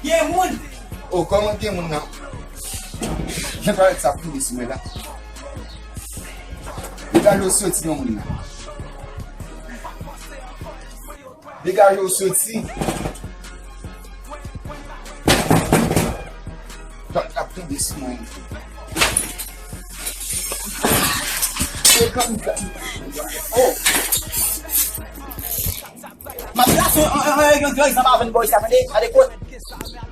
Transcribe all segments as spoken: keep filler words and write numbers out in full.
Gen moun. Oh, kòman gen moun nan? Jan parèt sa ap tonbe sou mwen la. Degaje w soti nan moun nan. Degaje w soti. Ap tonbe sou mwen. Oh! M ap plase yon, yon, yon, yon, yon egzanp avè bòy sa, tande, tande koze.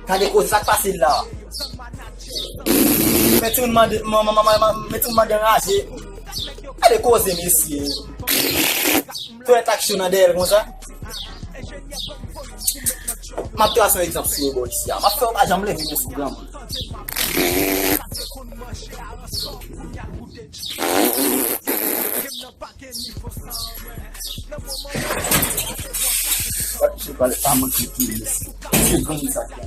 Tande koze, sa k pase la. Men ti moun mande, man, man, man, man, men ti moun mande anraje. Tande koze, mesye. Twenty action nan dèyè l konsa. M ap trase yon egzanp sou yo bò isi a. M ap fè yo pa janm leve men sou granmoun. Wap se pale pa manke pou mesye. Se granmoun sa ki